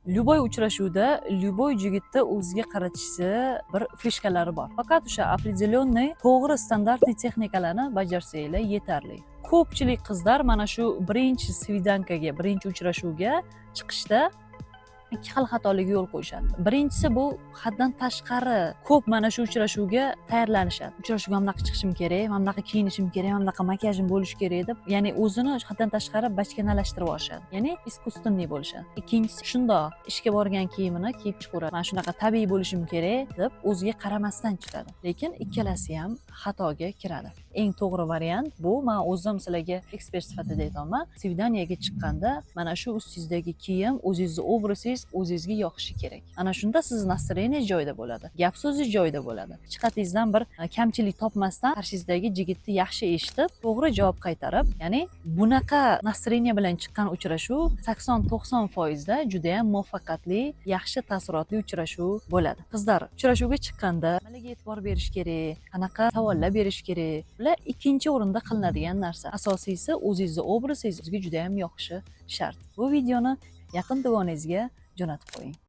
Любой uchrashuvda любой jigitni o'ziga qaratishi bir фишка lari bor. Faqat o'sha определенный, to'g'ri, стандартный texnikalarni bajarsanglar, yetarli. Ko'pchilik qizlar mana shu birinchi свиданка ga, birinchi uchrashuvga chiqishda ikki xil xatolikka yo'l qo'yishadi. Birinchisi, bu haddan tashqari ko'p mana shu uchrashuvga tayyorlanishadi. Uchrashuvga mana bunaqa chiqishim kerak, mana bunaqa kiyinishim kerak, mana bunaqa makiyajim bo'lishi kerak deb, ya'ni o'zini haddan tashqari bachkanalashtirib olishadi, ya'ni искусственный bo'lishadi. Ikkinchisi, shundoq ishga borgan kiyimini kiyib chiqaveradi, mana shunaqa tabiiy bo'lishim kerak deb o'ziga qaramasdan chiqadi. Lekin ikkalasi ham xatoga kiradi. Eng to'g'ri variant bu, man o'zim sizlarga ekspert sifatida aytyapman, свидания ga chiqqanda mana shu ustingizdagi kiyim, o'zingizni obrazingiz o'zingizga yoqishi kerak. Ana shunda sizni настроение joyida bo'ladi, gap so'zingiz joyida bo'ladi. Hech qayeringizdan bir kamchilik topmasdan, qarshingizdagi jigitni yaxshi eshitib, to'g'ri javob qaytarib, ya'ni bunaqa настроение bilan chiqqan uchrashuv 80-90%da judayam muvaffaqiyatli, yaxshi taassurotli uchrashuv bo'ladi. Qizlar uchrashuvga chiqqanda nimalarga e'tibor berish kerak, qanaqa savollar berish kerak, bular ikkinchi o'rinda qilinadigan narsa. Asosiysi, o'zingizni obrazingiz o'zizga judayam yoqishi shart. Bu videoni yaqin dugonangizga jo'natib qo'ying.